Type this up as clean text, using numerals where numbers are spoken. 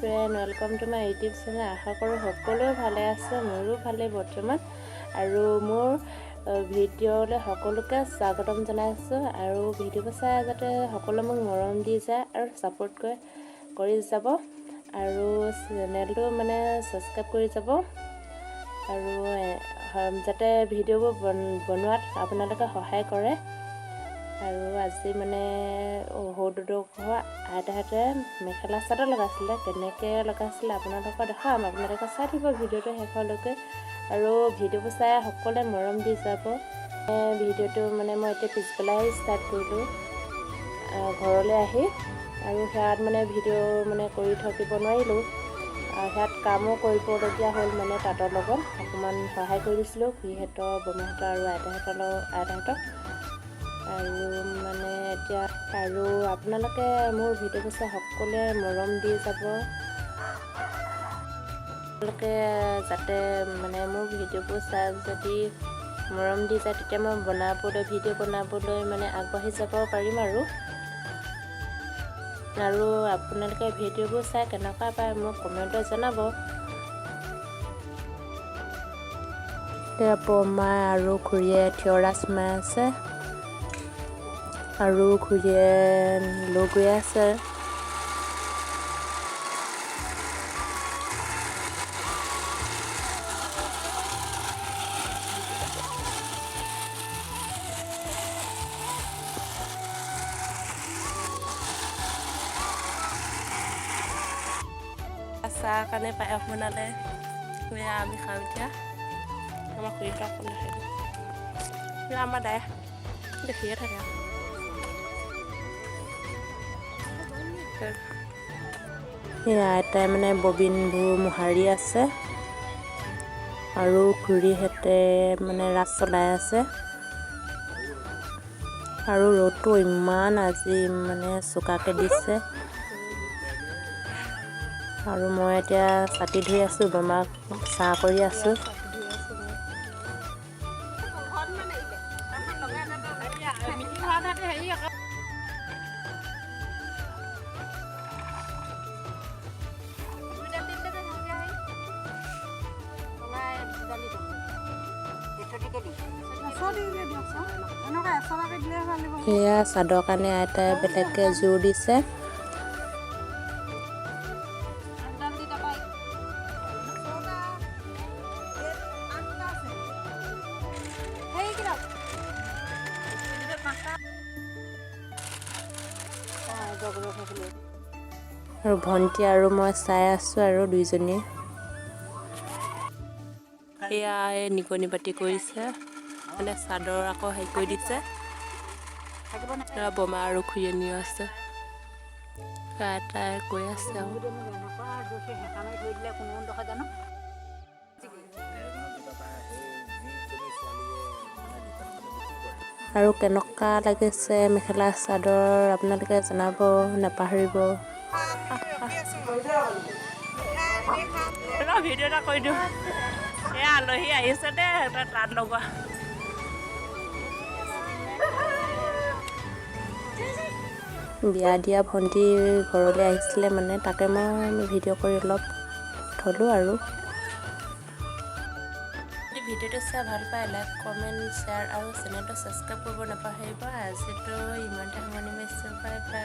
Friend, welcome to my YouTube channel. আশা কৰোঁ সকলোৱে ভালে আছে, মোৰো ভালেই বৰ্তমান। আৰু মোৰ ভিডিঅ'লৈ সকলোকে স্বাগতম জনাইছোঁ। আৰু ভিডিঅ'বোৰ চাই যাতে সকলোৱে মোক মৰম দি যায় আৰু ছাপোৰ্ট কৰি যাব আৰু চেনেলটো মানে ছাবস্ক্ৰাইব কৰি যাব আৰু যাতে ভিডিঅ'বোৰ বনোৱাত আপোনালোকে সহায় কৰে। আৰু আজি মানে সৰু আইতাহঁতে মেখেলা চাদৰ লগাইছিলে, কেনেকৈ লগাইছিলে আপোনালোকক দেখাম। আপোনালোকে চাই থাকিব ভিডিঅ'টো শেষলৈকে আৰু ভিডিঅ'বোৰ চাই সকলোৱে মৰম দি যাব। ভিডিঅ'টো মানে মই এতিয়া পিছবেলাই ষ্টাৰ্ট কৰিলোঁ ঘৰলৈ আহি আৰু সেয়াত মানে ভিডিঅ' মানে কৰি থাকিব নোৱাৰিলোঁ। সেয়াত কামো কৰিবলগীয়া হ'ল, মানে তাঁতৰ লগত অকণমান সহায় কৰি দিছিলোঁ খুৰীহঁতৰ, বৰমাহঁতৰ আৰু আইতাহঁতৰ লগত, আইতাহঁতক। আৰু মানে এতিয়া আৰু আপোনালোকে মোৰ ভিডিঅ'বোৰ চাই সকলোৱে মৰম দি যাব। আপোনালোকে যাতে মানে মোৰ ভিডিঅ'বোৰ চাই যদি মৰম দি যায়, তেতিয়া মই বনাবলৈ, ভিডিঅ' বনাবলৈ মানে আগবাঢ়ি যাব পাৰিম। আৰু আপোনালোকে ভিডিঅ'বোৰ চাই কেনেকুৱা পায় মোক কমেণ্টত জনাব। এতিয়া বৰমা আৰু খুৰীয়ে থিয়ৰা চুমাই আছে আৰু খুৰীয়ে লৈ গৈ আছে। চাহ কাৰণে পায়স বনালে, এয়া আমি খাওঁ এতিয়া। আমাৰ খুৰীহঁতক অকণ দেখাই দিওঁ। এয়া আমাৰ দাই দেখিয়ে থাকে। এয়া আইতাই মানে ববিনবোৰ মোহাৰি আছে আৰু খুৰীহঁতে মানে ৰাস চলাই আছে। আৰু ৰ'দটো ইমান আজি মানে চোকাকৈ দিছে। আৰু মই এতিয়া ছাতি ধুই আছোঁ, বৰমাক চাহ কৰি আছোঁ। এয়া চাদৰ কাৰণে আইতাই বেলেগকৈ জোৰ দিছে। আৰু ভণ্টি আৰু মই চাই আছোঁ আৰু দুইজনীয়ে। এয়া এই নিগনি বাতি কৰিছে, মানে চাদৰ আকৌ হেৰি কৰি দিছে। বমা আৰু খুৰীয়নীও আছে, আইতাই কৈ আছে। আৰু আৰু কেনেকুৱা লাগিছে মেখেলা চাদৰ আপোনালোকে জনাব নাপাহৰিব। ভিডিঅ' এটা কৰি দিওঁ। এয়া আলহী আহিছে দেই, তাঁত লগোৱা। বিয়া দিয়া ভণ্টি ঘৰলৈ আহিছিলে, মানে তাকে মই ভিডিঅ' কৰি অলপ থ'লোঁ। আৰু ভিডিঅ'টো চাই ভাল পায় লাইক, কমেণ্ট, শ্বেয়াৰ আৰু চেনেলটো ছাবস্ক্ৰাইব কৰিব নাপাহৰিব। আজিতো ইমানতে সামৰণি মাৰিছোঁ। Bye bye.